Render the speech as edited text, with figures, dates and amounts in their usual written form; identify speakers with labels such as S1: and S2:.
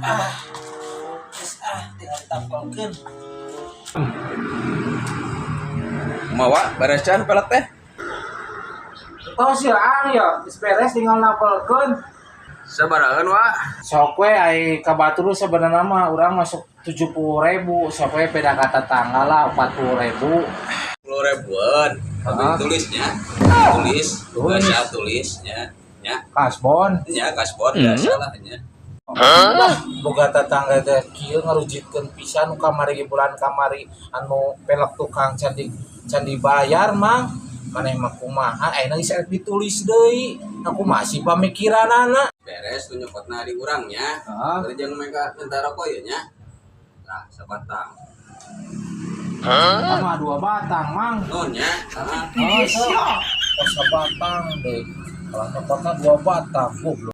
S1: Ah. Geus ah, tinggal ditampelkeun.
S2: Mawa beres can pelek teh?
S1: Tos ya, Ang, ya, geus beres, tinggal nampelkeun.
S2: Sabarahan, Wa?
S1: Sok we, ai ka batur sebenarnya mah urang masuk 70.000, sok we beda ka tetangga lah 40.000.
S2: 10 ribuan. Tapi
S1: Ah.
S2: tulisnya, tulis,
S1: Tulis.
S2: biasa tulisnya, nya,
S1: Kasbon.
S2: Nya kasbon biasa lah nya.
S1: Lah, boga tetangga teh kieu, ngarujitkeun pisan. Nu kamari ge, bulan kamari anu pelek tukang can dibayar, Mang. Maneh mah kumaha, ayeuna geus rek ditulis deui. Aku masih pamikiranana.
S2: Beres nu nyokotna di urangnya.
S1: Heeh.
S2: Bari jeung mereka minta rokok ya nya. Nah, sabatang.
S1: Sama dua batang, Mang.
S2: Nuhun nya. Heeh.
S1: Oh, sabatang deh. Kalau nyokotna dua batang, goblok.